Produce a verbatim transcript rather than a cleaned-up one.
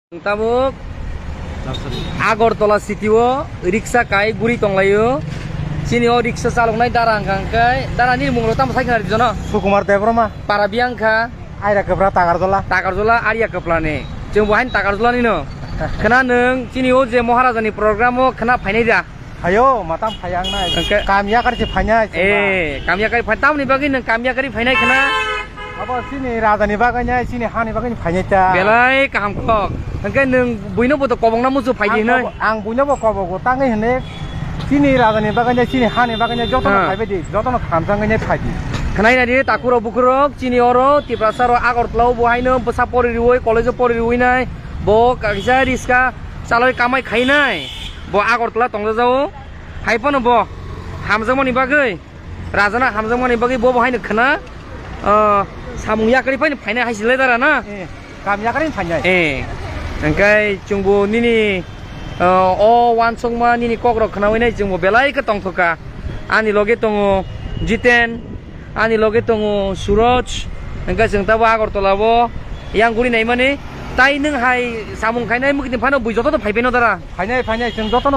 Tabuk Agartala city o riksa kai guri tonglaio. Chini o riksa chaloknai dara hwnkha hwnkhe, dara ni mung rok tamo sai khna ri jono? Sukumar Debbarma. Para biyang kha? Aira kwpra Takarjala. Takarjala, Arya Kwpla ni. Chwng bo hain Takarjala ni no. Khna nwng chini o je Maharaja ni program o khna phainai da? Ayo, matam phayang nai. Hwnkhe Kamya kari se phainai. Eh, Kamya kari phai-, tamni bagwi nwng Kamya kari phainai khna? Abo chini raja ni bagwi nai, chini ha ni bagwi phainai ta. Belai kaham kok. Hwnkhe nwng buino bo to kobongna musu phai di Ang hinoi. kobo-, ang buino bo kobogo tangwi hwnwi. Chini raja ni bagwi nai, chini ha ni bagwi nai, jotono Ha. phaibai di, jotono thamsangwi nai phai di. Khwnai nai di, takhurok bukhurok, chini oro Tiprasa rok Agartala o bo haino bwsa pori riwi, college o pori riwi nai. Bo kaisa riska chalai kamai khainai. Bo Agartala tongjajao. Hai phano bo hamjakmani bagwi, rajana hamjakmani bagwi bo bo haino khna, ah, samung yakarwi phaino phainai hai se le dara na? Eh, kam yakarwi phainai. Eh, hwnkhe chwngbo nini, ah, o uansukma nini kokrok khnaui nai chwngbo belai khe tongthokha. Ani loge tongo Jiten, ani loge tongo Suroj, hwnkhe chwng tabo Agartala o yang guri naimani. Tai nwng hai samung khainai mwkhitwng phano bui joto no phaibai no dara? Phainai, phainai, chwng jotono